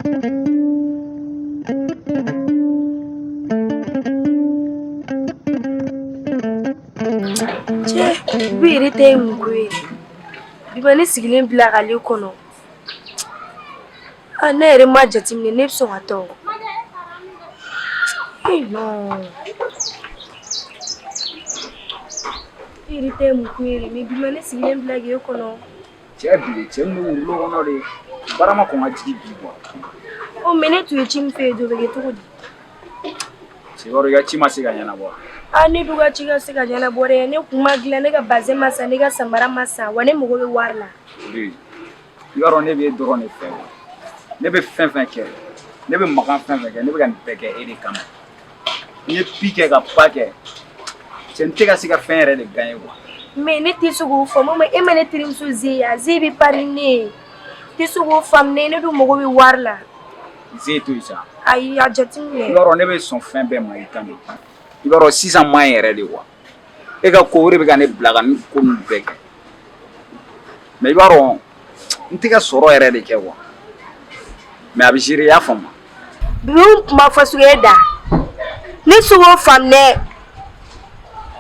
Cɛ, bi yɛrɛ ta ye mun ko ye? Bi ma ne sigilen bila k'ale kɔnɔ. Ah, ne yɛrɛ ma jateminɛ, ne bɛ sɔn ka taa o. Eh non. E yɛrɛ ta ye mun ko ye? Mais bi ma ne sigilen bila k'e kɔnɔ. Cɛ, bi cɛ min bɛ wulu kɔnɔ de, baara ma kɔn ka jigin bi quoi. Oh, mais ne tun ye ci min fɛ yen, o bɛ kɛ cogo di? Cɛ, i b'a dɔn, i ka ci ma se ka ɲɛnabɔ. Ah, ne dun ka ci ka se ka ɲɛnabɔ dɛ. Ne kun ma dilan, ne ka bazin ma san, ne ka samara ma san, wa ne mago bɛ wari la. Bi, i b'a dɔn, ne b'e dɔrɔn de fɛ. Ne bɛ fɛn fɛn kɛ, ne bɛ makan fɛn fɛn kɛ, ne bɛ ka nin bɛɛ kɛ e de kama. N ye pi kɛ ka pa kɛ, cɛ, n tɛ ka se ka fɛn yɛrɛ de gagner quoi. Mais ne tɛ se k'o faamu. Ma e ma ne terimuso ze ye, a ze bɛ pari ni ne ye. N tɛ se k'o faamu. Ne dun mago bɛ wari la. Ze to yen sa. Ayi, a jateminɛ. I b'a dɔn, ne bɛ sɔn fɛn bɛɛ ma i kama. I b'a dɔn, sisan man ɲi yɛrɛ de quoi. E ka ko o de bɛ ka ne bila ka nin ko ninnu bɛɛ kɛ. Mais i b'a dɔn, n tɛ ka sɔrɔ yɛrɛ de kɛ quoi, mais a bɛ gérer, i y'a faamu. Bi kuma fɔ sugu ye da ne se k'o faamu dɛ.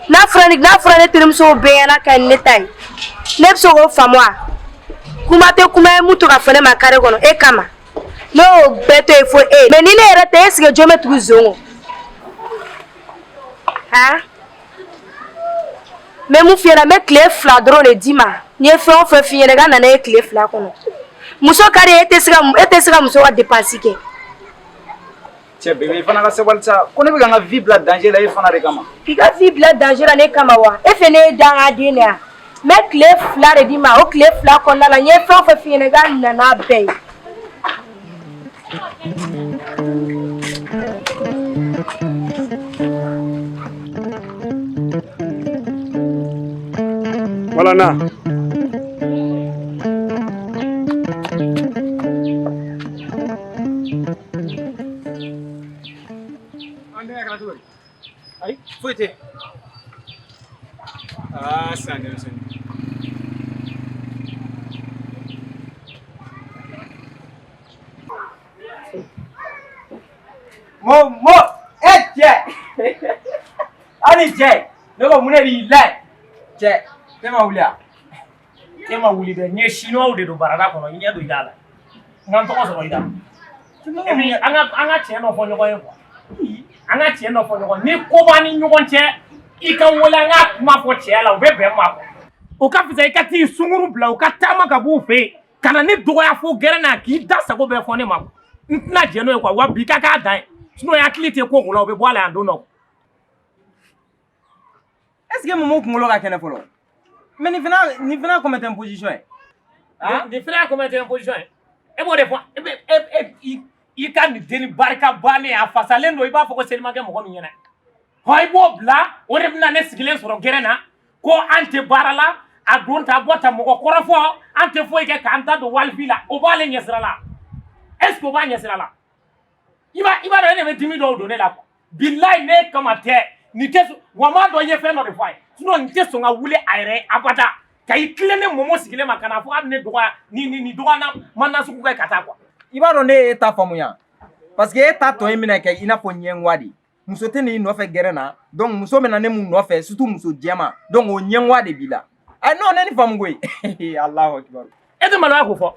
N'a fɔra ne terimusow bɛɛ ɲɛna ka ne ta ye, ne bɛ se k'o faamu wa? Kuma tɛ kuma ye, mun to ka fɔ ne ma carré kɔnɔ e kama, ne y'o bɛɛ to yen fo e. Mais ni ne yɛrɛ tɛ, est ce que jɔn bɛ tugu zon kɔ? Han, n bɛ mun f'i ɲɛna? N bɛ tile 2 dɔrɔn de d'i ma. N ye fɛn o fɛn f'i ɲɛna, i ka na n'a ye tile 2 kɔnɔ. Muso ka di, e tɛ se ka muso ka dépense kɛ. Cɛ, bébé, i fana ka sabali sa. Ko ne bɛ ka n ka vie bila danger la e fana de kama. K'i ka vie bila danger la ne kama wa? E fɛ ne ye dangaden de ya? N bɛ tile 2 de d'i ma. O tile 2 kɔnɔna la, n ye fɛn o fɛn f'i ɲɛna, i ka na n'a bɛɛ ye. Wala na. An denkɛ, kɛra cogo di? Ayi, foyi tɛ. Aa, sisan denmisɛnnin. Mo mo e cɛ, hali cɛ, ne ko mun de b'i la yen? Cɛ, e ma wuli wa? E ma wuli dɛ. N ye chinois de don barada kɔnɔ, i ɲɛ don i da la. N ka n tɔgɔ sɔrɔ i da. Et puis an ka tiɲɛ dɔ fɔ ɲɔgɔn ye quoi. An ka tiɲɛ dɔ fɔ ɲɔgɔn ye. Ni ko b'an ni ɲɔgɔn cɛ, i ka n wele, an ka kuma fɔ cɛya la, o bɛ bɛn n ma quoi. O ka fisa i ka t'i sunkuru bila u ka taama ka b'u fɛ yen ka na ne dɔgɔya fo gɛrɛn na, k'i da sago bɛɛ fɔ ne ma. N tɛna jɛn n'o ye quoi. Wa bi ka k'a dan ye, sinon hakili tɛ ko o la, o bɛ bɔ a la yan don dɔ. Est ce que Momo kunkolo ka kɛnɛ fɔlɔ? Mais nin fana combien position ye? Ah, nin fana y'a combien position ye? E b'o de fɔ. E bɛ e e i ka nin denni barika bannen, a fasalen don, i b'a fɔ ko seli ma kɛ mɔgɔ min ɲɛna. Hɔn, i b'o bila, o de bɛna ne sigilen sɔrɔ gɛrɛn na ko an tɛ baara la, a don ta bɔ ta, mɔgɔ kɔrɔfɔ, an tɛ foyi kɛ k'an ta don walifi la. O b'ale ɲɛsira la? Est ce que o b'a ɲɛsira la? I b'a dɔn, e de bɛ dimi dɔw don ne la quoi. Bilayi, ne kama tɛ nin tɛ sɔn wa. N b'a dɔn, i ye fɛn dɔ de fɔ a ye, sinon nin tɛ sɔn ka wuli a yɛrɛ ye abada ka i tilen ne Momo sigilen ma ka na fɔ k'a bɛ ne dɔgɔya ni dɔgɔya na ma nasugu kɛ ka taa quoi. I b'a dɔn, ne ye e ta faamuya, parce que e ta tɔ ye minɛ kɛ i n'a fɔ ɲɛngoya de. Muso tɛ n'i nɔfɛ gɛrɛn na, donc muso bɛ na ne mun nɔfɛ, surtout muso jɛman, donc o ɲɛngoya de b'i la. Ayi non, ne ni faamu koyi, Alahu akibaru. E tɛ maloya k'o fɔ?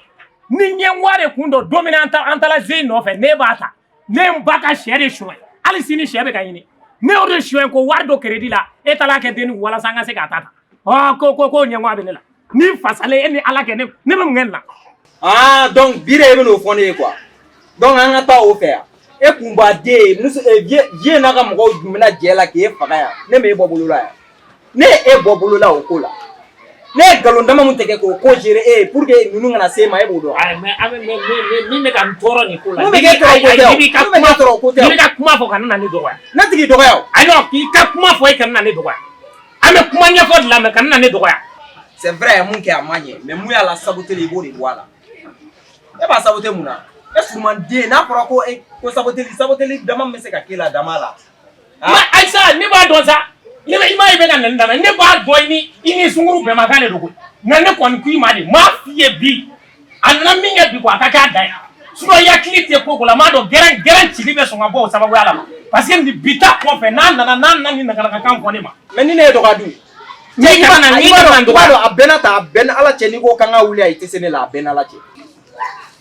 Ni ɲɛngoya de kun don, don min na an taara ze nɔfɛ, ne b'a ta, ne ye n ba ka sɛ de suɲɛ, hali sini sɛ bɛ ka ɲini, ne y'o de suɲɛ ko wari don crédit la, e taara kɛ denni kun walasa an ka se k'a ta ta. Ɔ ko ɲɛngoya bɛ ne la ni fasalen. E ni Ala kɛ, ne bɛ mun kɛ nin na? Ah, donc bi de e bɛ n'o fɔ ne ye quoi. Donc an ka taa o fɛ yan. E kun b'a den muso vieux n'a ka mɔgɔw tun bɛna jɛ la k'e faga yan. Ne m'e bɔ bolo la yan? Ne ye e bɔ bolo la o ko la. Ne ye nkalon dama mun tigɛ k'o ko gérer e ye pour que ninnu kana se e ma, e b'o dɔn. Ayi, mais an bɛ mais min bɛ ka n tɔɔrɔ nin ko la. Mun bɛ k'e tɔɔrɔ, ko tɛ o. N'i b'i ka Mun bɛ kuma k'e tɔɔrɔ, ko tɛ o. N'i b'i ka kuma fɔ, kana na ne dɔgɔya. Ne tigi dɔgɔya o. Ayi non, k'i ka kuma fɔ, e kana na ne dɔgɔya. An bɛ kuma ɲɛfɔ de la, mais kana na ne dɔgɔya. C'est vrai, mun kɛ a ma ɲɛ, mais mun y'a la saboter, i b'o de bɔ a la. E b'a saboter mun na? E surumanden, n'a fɔra ko e ko saboter, saboter dama min bɛ se ka k'e la dama la. Ma ayisa, ne b'a dɔn sa. Ne bɛ i m'a ye, i bɛ ka nɛni daminɛ. Ne b'a dɔn, i ni sunkuru bɛnbakan de don koyi. Nka ne kɔni ko i ma de, n m'a f'i ye bi. A nana min kɛ bi quoi, a ka k'a dan ye. Sinon i hakili tɛ ko ko la, n b'a dɔn gɛrɛn gɛrɛn cili bɛ sɔn ka bɔ o sababuya la parce que nin bi ta kɔfɛ n'a nana n'a nana nin nakalakakan fɔ ne ma. Mais ni ne ye dɔgɔya dun. N'i kana na n'i kana na I b'a dɔn a bɛɛ n'a ta, a bɛɛ n'Ala cɛ, n'i ko k'an ka wuli a i tɛ se ne la, a bɛɛ n'Ala cɛ.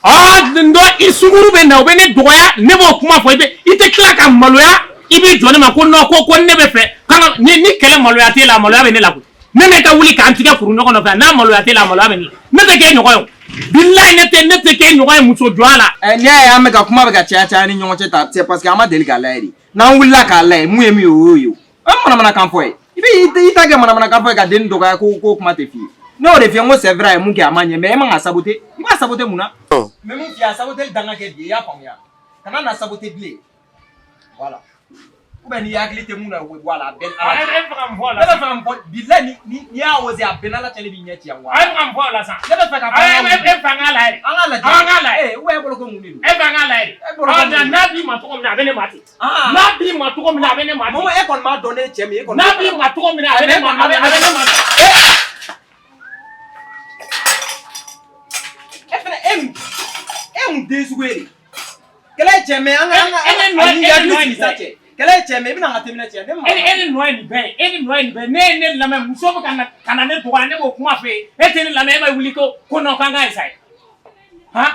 Aa n dɔn i sunguru bɛ na, o bɛ ne dɔgɔya, ne b'o kuma fɔ, i bɛ i tɛ tila ka maloya, i b'i jɔ ne ma ko non ko ne bɛ fɛ k'an ka ni kɛlɛ maloya t'e la, maloya bɛ ne la koyi. Ne ne ka wuli k'an tigɛ kuru ɲɔgɔn nɔfɛ, n'a maloya t'e la, maloya bɛ ne la. Ne tɛ k'e ɲɔgɔn ye o. Bilayi ne tɛ k'e ɲɔgɔn ye muso jɔya la. Ɛ, n'i y'a ye an bɛ ka kuma bɛ ka caya caya ni ɲɔgɔn cɛ tan, c'est parce que an ma deli k'a lajɛ de. N'an wulila k'a lajɛ, mun ye min ye, o y'o ye o. An manamanakan fɔ ye. I bɛ i ta kɛ manamanakan fɔ ye ka denni dɔgɔya ko kuma tɛ f'i ye. Ne y'o de f'i ye, n ko c'est vrai, a ye mun kɛ a ma ɲɛ, mais e man ka saboter. I b'a saboter mun na? N bɛ mun f'i ye, a saboter dan ka kɛ bi ye, i y'a faamuya. Kana na saboter bilen. Voilà. Ou bien n'i hakili tɛ mun na, o bɛ bɔ a la, a bɛɛ ni Ala cɛ. E bɛ fɛ ka mun fɔ o la? Ne bɛ fɛ ka mun fɔ, bilayi ni y'a osé, a bɛɛ n'Ala cɛ, ne b'i ɲɛ ci yan wa. A bɛ fɛ ka mun fɔ o la sisan? Ne bɛ fɛ ka fɔ. E bɛ fɛ an k'a lajɛ de. An k'a lajɛ. An k'a lajɛ. Ee, ou bien e bolo ko mun de don? E fɛ an k'a lajɛ de. E bolo ko mun de don? N'a b'i ma cogo min na, a bɛ ne ma ten. Ah. N'a b'i ma cogo min na, a bɛ ne ma ten. Momo, e kɔni b'a dɔn ne ye cɛ min ye, e kɔni. N'a b'i ma cogo min na, a bɛ ne ma, a bɛ ne ma ten. E fɛnɛ, e mun den sugu ye de? Kɛlɛ ye cɛ mais an ka an ka E ne nɔ ye ani e ne hakili nɔ ye sigi nin sa bɛɛ cɛ. Kɛlɛ ye cɛ mais i bɛna n ka teminɛ cɛ ne ma. E ne nɔ ye nin bɛɛ ye, e ne nɔ ye nin bɛɛ ye. Ne ye ne lamɛn, muso bɛ ka na ne dɔgɔya, ne b'o kuma f'e ye, e tɛ ne lamɛn, e bɛ wuli ko non k'an k'a essayer. Han?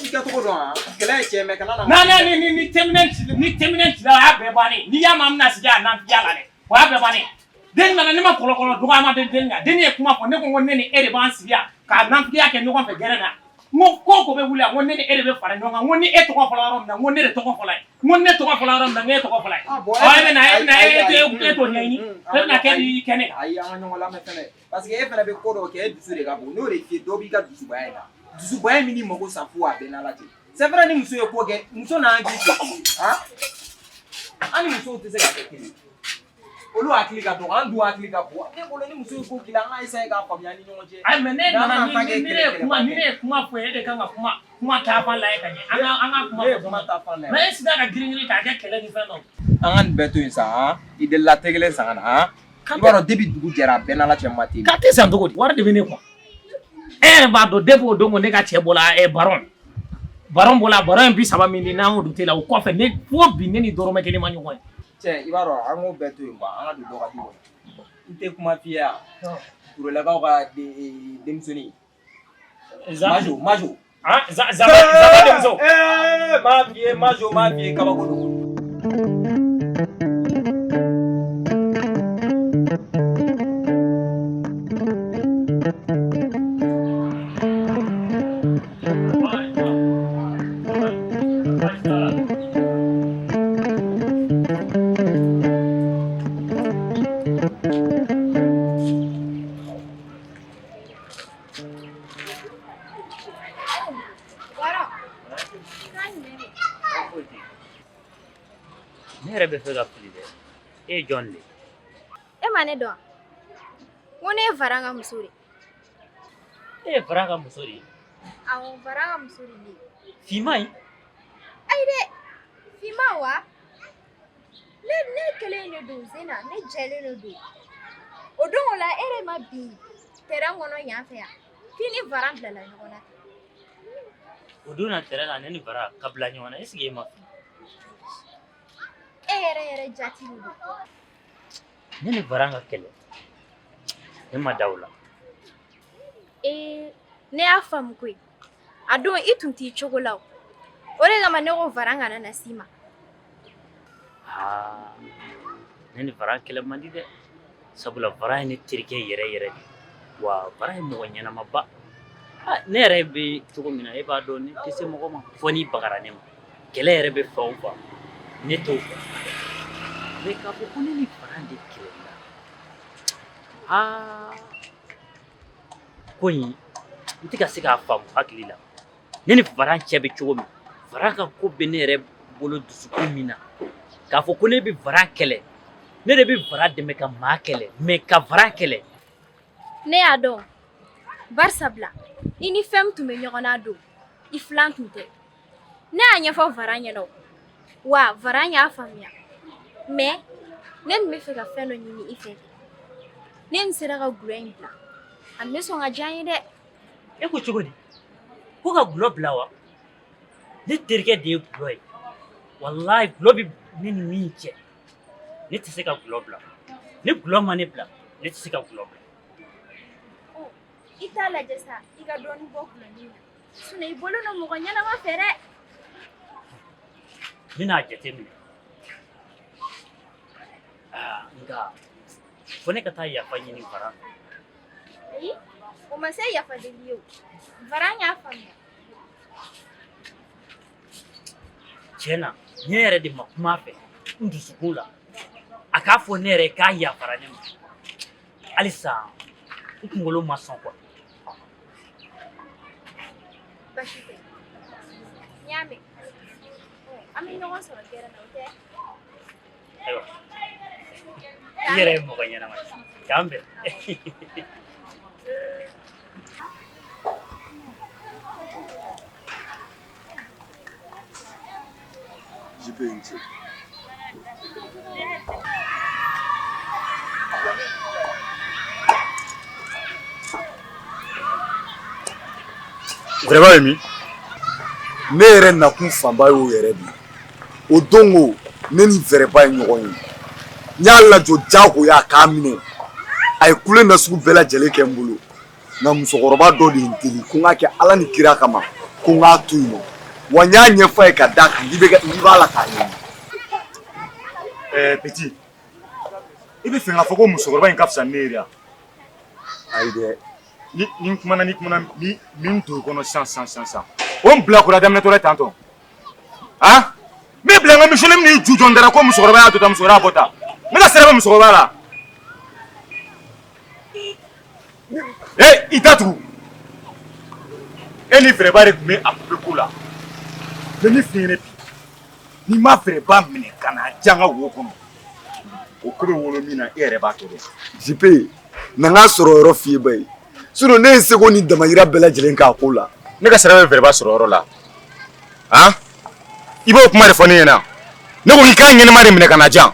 I kɛcogo dɔn wa? Kɛlɛ ye cɛ mais kana na. N'a ni teminɛ cili, ni teminɛ cila, o y'a bɛɛ bannen ye. N'i y'a mɛn an bɛna sigi a nafigiya la dɛ, o y'a bɛɛ bannen ye. Den nana, ne ma kɔlɔkɔlɔ dɔgɔya ma den kan. Den ye kuma fɔ, ne ko ne ni e de b'an sigi yan k'a nafigiya kɛ ɲɔgɔn fɛ gɛrɛn na. N ko ko ko bɛ wuli yan, n ko ne ni e de bɛ fara ɲɔgɔn kan. N ko ni e tɔgɔ fɔra yɔrɔ min na, n ko ne de tɔgɔ fɔla ye. N ko ne tɔgɔ fɔla yɔrɔ min na, n ko e tɔgɔ fɔla ye. Ah bon, Ɔ e bɛ na e bɛ na e ayi, e t'o ɲɛɲini, e bɛna kɛ ni kɛ ne kan. Ayi, an ka ɲɔgɔn lamɛn fɛnɛ, parce que e fɛnɛ bɛ ko dɔw kɛ, e dusu de ka bon. N'o de f'i ye, dɔ b'i ka dusubaya in na. Dusubaya min n'i mago sa fu, a bɛɛ n'Ala cɛ. C'est vrai, ni muso ye ko kɛ, muso n'a hakili tɛ kelen ye. Han, an ni musow tɛ se ka kɛ kelen ye. Olu hakili ka dɔgɔ, an dun hakili ka bon. Ne bolo, ni muso ye ko k'i la, an ka essayer k'a faamuya ni ɲɔgɔn cɛ. Ayi, mais ne Mais an nana kana taa kɛ ni ne ye kɛlɛ kuma kɛlɛ ni ne ye kuma fɔ e de kan ka kuma taa fan lajɛ ka ɲɛ. An ka kuma Ne ye fɔ kuma ta fan lajɛ. Mais e sina ka girin girin k'a kɛ kɛlɛ ni fɛn dɔ. An ka nin bɛɛ to yen sa. Han, i delila te kelen san ka na. Han, i b'a dɔn depuis dugu jɛra, a bɛɛ n'Ala cɛ, ma te. K'a tɛ san cogo di? Wari de bɛ ne kun. E yɛrɛ b'a dɔn depuis o don ko ne ka cɛ bɔla ɛ baron bɔla, baron ye 30 min di, n'an y'o don te la, o kɔfɛ ne fo bi ne ni dɔrɔmɛ kelen ma ɲɔgɔn ye. Cɛ, i b'a dɔn, an k'o bɛɛ to yen quoi, an ka don dɔ ka du kɔnɔ. N tɛ kuma f'i ye yan. Turelakaw ka denmisɛnnin. Majo, Majo. Ah, zaba denmuso. Ɛɛ, m'a f'i ye Majo, m'a f'i ye, kabako don. Ne yɛrɛ bɛ fɛ ka fili dɛ. E ye jɔn de ye? E ma ne dɔn? N ko ne ye Varan ka muso de. E ye Varan ka muso de ye? Awɔ, Varan ka muso de ye. Finman in? Ayi dɛ, finman wa? Ne kelen de don Zena, ne jɛlen de don. O don o la, e de ma bin terrain kɔnɔ yan fɛ yan. F'i ni Varan bilala ɲɔgɔn na. O don na terrain na, ne ni Varan ka bila ɲɔgɔn na, est ce que e ma fili? E yɛrɛ yɛrɛ jati de don. Ne ni Varan ka kɛlɛ, ne ma da o la. Ee, ne y'a faamu koyi. A don i tun t'i cogo la o. O de kama ne ko Varan kana na s'i ma. Aa, ne ni Varan kɛlɛ man di dɛ, sabula Varan ye ne terikɛ yɛrɛ yɛrɛ de. Wa Varan ye mɔgɔ ɲɛnamaba. Ah, ne yɛrɛ bɛ cogo min na, e b'a dɔn ne tɛ se mɔgɔ ma fo n'i bagara ne ma. Kɛlɛ yɛrɛ bɛ fan o fan, ne t'o fɛ. Mais k'a fɔ ko ne ni Varan de kɛlɛla, aa, ko in n tɛ ka se k'a faamu hakili la. Ne ni Varan cɛ bɛ cogo min, Varan ka ko bɛ ne yɛrɛ bolo dusukun min na, k'a fɔ ko ne bɛ Varan kɛlɛ, ne de bɛ Varan dɛmɛ ka maa kɛlɛ, mais ka Varan kɛlɛ. Ne y'a dɔn. Barisa bila, i ni fɛn min tun bɛ ɲɔgɔn na don, i filan tun tɛ. Ne y'a ɲɛfɔ Varan ɲɛna o. Wa Varan y'a faamuya. Mais ne tun bɛ fɛ ka fɛn dɔ ɲini i fɛ. Ne nin sera ka gulɔ in bila, a bɛ sɔn ka diya n ye dɛ. E ko cogo di? Ko ka gulɔ bila wa? Ne terikɛ de ye gulɔ ye. Walayi gulɔ bɛ ne ni min cɛ, ne tɛ se ka gulɔ bila. Ni gulɔ ma ne bila, ne tɛ se ka gulɔ bila. I t'a lajɛ sa i ka dɔɔnin bɔ gulɔmin na, sinon i bolo don mɔgɔ ɲɛnama fɛ dɛ. N bɛna a jateminɛ. Aa nka fo ne ka taa yafa ɲini Varan fɛ. Ayi, o ma se yafa deli ye o. Varan y'a faamuya. Tiɲɛ na, ne yɛrɛ de ma kuma a fɛ n dusukun la. A k'a fɔ ne yɛrɛ ye k'a yafara ne ma. Halisa n kunkolo ma sɔn quoi. Baasi tɛ. N y'a mɛn. An bɛ ɲɔgɔn sɔrɔ gɛrɛn na, o tɛ? Ayiwa, i yɛrɛ ye mɔgɔ ɲɛnama ye. K'an bɛn. JP i ni ce. Vɛrɛba bɛ min? Ne yɛrɛ nakun fanba y'o yɛrɛ de ye. O don ko ne ni Vɛrɛba ye ɲɔgɔn ye. N y'a lajɔ diyagoya a k'a minɛ. A ye kule nasugu bɛɛ lajɛlen kɛ n bolo. Nka musokɔrɔba dɔ de ye n deli ko n k'a kɛ Ala ni kira kama ko n k'a to yen nɔ. Wa n y'a ɲɛfɔ a ye ka d'a kan k'i b'a la k'a ɲini. Ɛɛ petit i bɛ fɛ k'a fɔ ko musokɔrɔba in ka fisa ni ne ye de wa? Ayi dɛ. Ni ni kumana ni kumana ni min don i kɔnɔ sisan sisan sisan sisan o n bila kura daminɛtɔ la tantɔ han n bɛ bila n ka mission min ju jɔn dara ko musokɔrɔba y'a to tan musokɔrɔba y'a bɔ tan ne ka sira bɛ musokɔrɔba la ee i da tugu e ni Vɛrɛba de tun bɛ a bɛ ko la n bɛ min f'i ɲɛna bi n'i ma Vɛrɛba minɛ ka n'a di an ka wo kɔnɔ o ko bɛ wolo min na e yɛrɛ b'a tɔ dɔn. JP na n k'a sɔrɔ yɔrɔ f'i ye bayi sinon ne ye seko ni damayira bɛɛ lajɛlen k'a ko la. Ne ka sira bɛ Vɛrɛba sɔrɔ yɔrɔ la han i b'o kuma de fɔ ne ɲɛna ne ko k'i k'a ɲɛnɛma de minɛ ka na jan.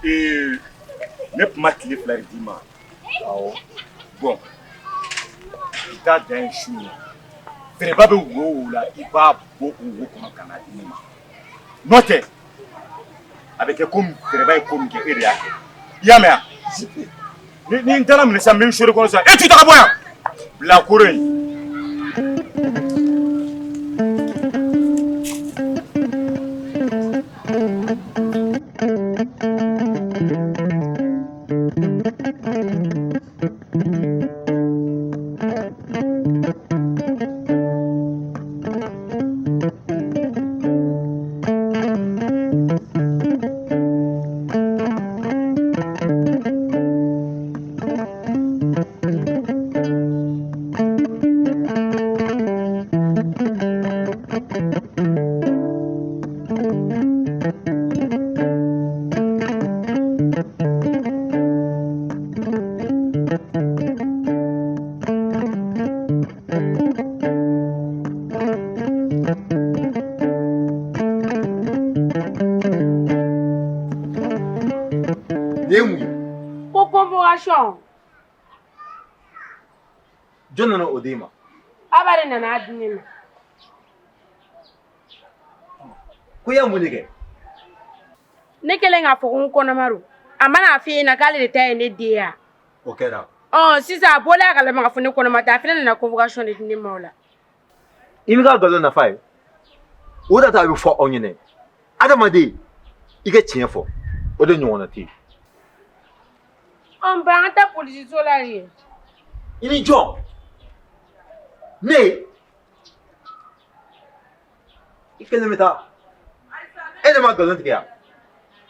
Ee ne tun ma tile 2 de d'i ma awɔ bon i t'a dan ye su in na Vɛrɛba bɛ wo o wo la i b'a bɔ o wo kɔnɔ ka n'a di ne ma n'o tɛ a bɛ kɛ komi Vɛrɛba ye ko min kɛ e de y'a kɛ i y'a mɛn wa ni n taara minɛ sisan n bɛ n sori kɔnɔ sisan e t'i taga bɔ yan bilakoro in. Nin ye mun ye? Ko convocation. Jɔn nana o d'e ma? Aba de nana di ne ma. Ko i y'a mun de kɛ? Ne kɛlen k'a fɔ ko n kɔnɔma don. A mana f'i ɲɛna k'ale de ta ye ne den ye wa? O kɛra. Ɔ sisan a bɔlen a kalama k'a fɔ ne kɔnɔma tɛ, a fana nana convocation de di ne ma o la. I b'i ka nkalon nafa ye. O de ta a bɛ fɔ aw ɲɛna. Adamaden, i ka tiɲɛ fɔ. O de ɲɔgɔnna tɛ yen. Ɔ ba an ka taa polisiso la yen. I ni jɔn? Ne? I kelen bɛ taa. E de ma nkalon tigɛ yan.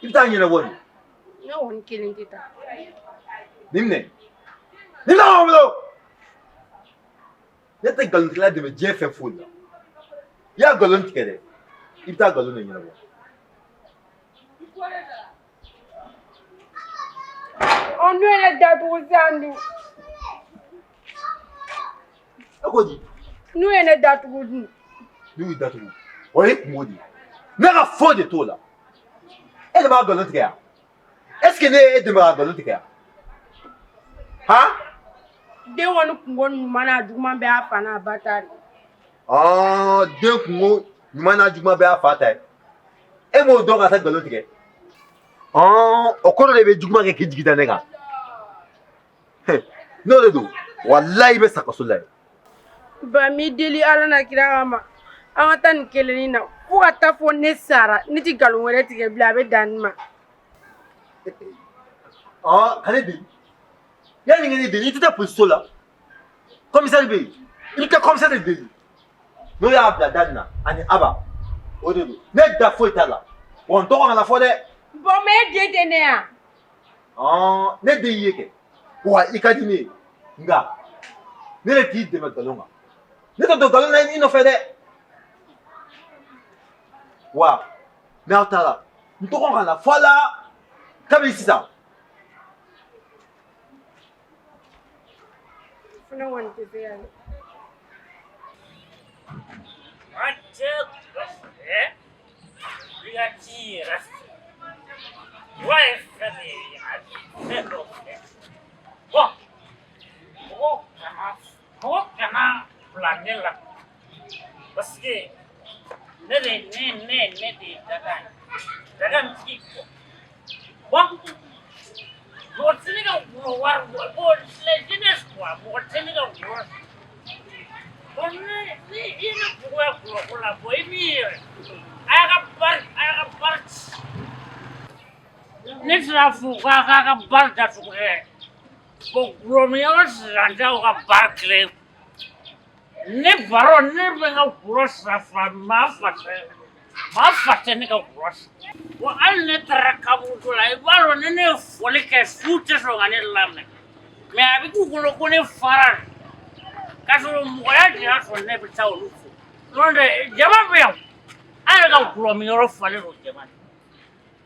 I bɛ taa ɲɛnabɔ nin. Ne kɔni kelen tɛ taa. Nin minɛ. Nin minɛ ka bolo. Ne tɛ nkalontigɛla dɛmɛ diɲɛ fɛn foyi la. I y'a nkalon tigɛ dɛ. I bɛ taa nkalon de ɲɛnabɔ. Ɔ n'u ye ne datugu sisan dun? E ko di? N'u ye ne datugu dun? N'u y'i datugu, o ye kungo de ye. Ne ka foyi de t'o la. E de b'a nkalon tigɛ yan. Est ce que ne ye e dɛmɛ ka nkalon tigɛ yan? Han? Den kɔni kungo ɲuman n'a juguman bɛɛ y'a fa n'a ba ta de. Den kungo ɲuman n'a juguman bɛɛ y'a fa ta ye. E m'o dɔn ka taa nkalon tigɛ. O kɔrɔ de bɛ juguman kɛ k'i jigi da ne kan. N'o de don, walayi i bɛ sa kaso la yen. Ba n b'i deli Ala n'a kira kama, an ka taa nin kelennin na fo ka taa fɔ ne sara, ne tɛ nkalon wɛrɛ tigɛ bilen, a bɛ dan nin ma. Ka ne deli. Yanni ka ne deli, i tɛ taa polisiso la. Commissaire bɛ yen. I bɛ taa commissaire de deli. N'o y'a bila da nin na ani Aba, o de don. Ne da foyi t'a la. Wa n tɔgɔ kana fɔ dɛ. Bon mais e den tɛ ne ya? Ne den y'i ye kɛ. Wa i ka di ne ye. Nka ne de t'i dɛmɛ nkalon kan. Ne tɛ don nkalon na i nɔfɛ dɛ. Wa n'aw taara, n tɔgɔ kana fɔ a la kabini sisan. Fana kɔni tɛ se ka kɛ. I ka t'i yɛrɛ fɛ. Wa ye fɛn min ye, a bɛ fɛn dɔ kɛ. Bon, mɔgɔ kana bila ne la parce que ne de ne ne ne de ye daga ye, daga in tigi kɔ. Bon, mɔgɔ tɛ ne ka woro wari bɔ. Bon, la jeunesse quoi, mɔgɔ tɛ ne ka woro. Bon, ni i ye ne bugoya gulɔko la, bon, i b'i yɛrɛ. A y'a ka bari ci. Ne tɛna fɔ k'a ka bari datugu dɛ. Bon, gulɔminyɔrɔ sisan tɛ ka bari kelen. Ne baro, ne bɛ n ka gulɔ san fa maa fa tɛ. Maa fa tɛ ne ka gulɔ san. Bon, hali ne taara kaburudo la, i b'a dɔn ni ne ye foli kɛ, su tɛ sɔn ka ne lamɛn. Mais a bɛ k'u kɔnɔ ko ne fara de. K'a sɔrɔ mɔgɔya de y'a sɔrɔ ne bɛ taa olu fo. N'o tɛ jama bɛ yan. An yɛrɛ ka gulɔminyɔrɔ falen don jama na.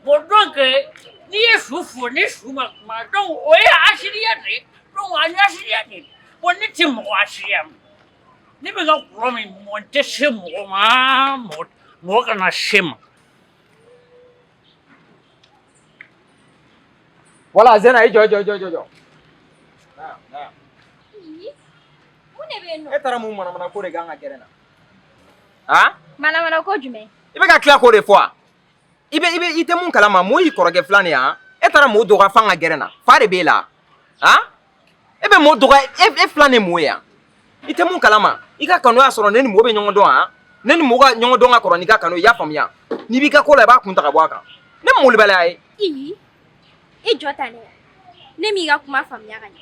Bon, donc n'i ye su fo ni su ma kuma, donc o ye hasiriya de ye. Donc a ye hasiriya de ye. Bon, ne tɛ mɔgɔ hasiriya ma. Ne bɛ ka gulɔ min, mɔgɔ tɛ se mɔgɔ ma, mɔgɔ kana se ma. Voilà, Zena, i jɔ jɔ jɔ jɔ jɔ. Mun de bɛ yen nɔ? E taara mun manamana ko de k'an ka gɛrɛn na? Han? Manamana ko jumɛn? I bɛ ka tila k'o de fɔ wa? I bɛ i tɛ mun kalama, mɔɔ y'i kɔrɔkɛ filan de ye han? E taara mɔɔ dɔgɔya f'an ka gɛrɛn na. Fa de b'e la. Han? E bɛ mɔɔ dɔgɔya, e filan de mɔɔ ye yan. I tɛ mun kalama, i ka kanu y'a sɔrɔ ne ni mɔɔ bɛ ɲɔgɔn dɔn han? Ne ni mɔɔ ka ɲɔgɔn dɔn ka kɔrɔ n'i ka kanu ye, i y'a faamuya? N'i b'i ka ko la, i b'a kun ta ka bɔ a kan. Ne ma molobaliya ye. Ii, i jɔ ta ne. Ne m'i ka kuma faamuya ka ɲɛ.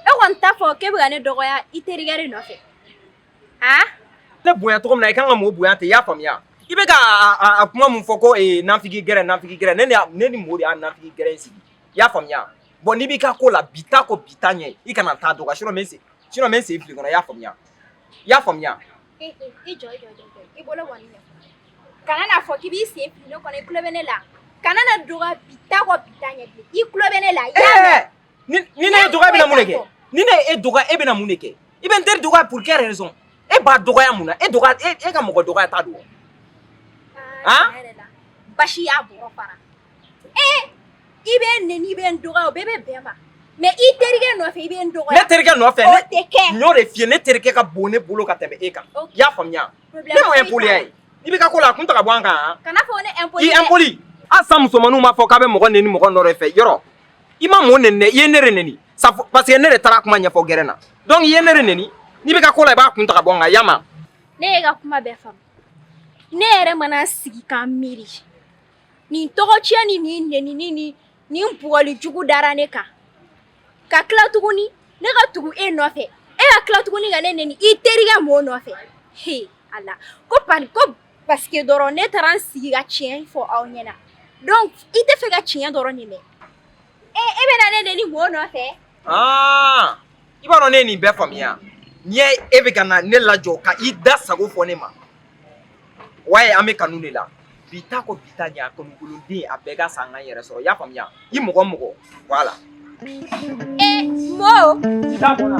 E kɔni t'a fɔ k'e bɛ ka ne dɔgɔya i terikɛ de nɔfɛ. Han? Ne bonya cogo min na, i kan ka mɔɔ bonya ten, i y'a faamuya? I bɛ ka a kuma mun fɔ ko nafigi gɛrɛ, nafigi gɛrɛ, ne ni mɔɔ de y'a nafigi gɛrɛ in sigi. I y'a faamuya? Bon, n'i b'i ka ko la, bi ta kɔ bi ta ɲɛ, i kana taa dɔgɔya, sinon n bɛ n sen fili kɔnɔ, i y'a faamuya? I y'a faamuya? E e, i jɔ i jɔ i jɔ, i bolo kɔni ɲɛ. Kana n'a fɔ k'i b'i sen fili ne kɔnɔ, i tulo bɛ ne la. Kana na dɔgɔya bi ta kɔ bi ta ɲɛ bilen. I tulo bɛ ne la. I y'a mɛn? Ni ne ye dɔgɔya, e bɛna mun de kɛ? Ni ne ye e dɔgɔya, e bɛna mun de kɛ? I bɛ n teri dɔgɔya pour quelle raison? E b'a dɔgɔya mun na? E dɔgɔya, e ka mɔgɔ dɔgɔya ta don. Han? Basi y'a bɔrɔ fara. Ee, i bɛ neni, i bɛ n dɔgɔya, o bɛɛ bɛ bɛn ma. Mais i terikɛ nɔfɛ, i bɛ n dɔgɔya. Ne terikɛ nɔfɛ? O tɛ kɛ. N y'o de f'i ye, ne terikɛ ka bon ne bolo ka tɛmɛ e kan. I y'a faamuya? Ne ma impoli ye. I b'i ka ko la, a kun ta ka bɔ an kan han. Kana fɔ ne impoli. I impoli. Hali sisan musomaninw b'a fɔ k'a bɛ mɔgɔ neni mɔgɔ nɔrɔ fɛ. Yɔrɔ, i ma mɔɔ neni dɛ, i ye ne de neni. Parce que ne de taara kuma ɲɛfɔ gɛrɛn na. Donc i ye ne de neni. N'i b'i ka ko la, i b'a kun ta ka bɔ an kan, y'a mɛn? Ne y'e ka kuma bɛɛ faamu. Ne yɛrɛ mana sigi k'an miiri. Nin tɔgɔcɛ ni nin nenini ni nin bugɔli jugu dara ne kan. Ka tila tuguni ne ka tugu e nɔfɛ. E ka tila tuguni ka ne neni i terikɛ mɔɔ nɔfɛ. He Ala, ko pari ko parce que dɔrɔn ne taara n sigi ka tiɲɛ fɔ aw ɲɛna. Donc i tɛ fɛ ka tiɲɛ dɔrɔn de mɛn. E e bɛna ne neni mɔɔ nɔfɛ? Ah, i b'a dɔn ne ye nin bɛɛ faamuya. N'i ye e bɛ ka na ne lajɔ ka i da sago fɔ ne ma. Waye, an bɛ kanu de la. Bi ta kɔ bi ta ɲɛ, a kanukolonden a bɛɛ ka sa an k'an yɛrɛ sɔrɔ. I y'a faamuya? I mɔgɔ mɔgɔ. Voilà. E Mo. I t'a bɔnna.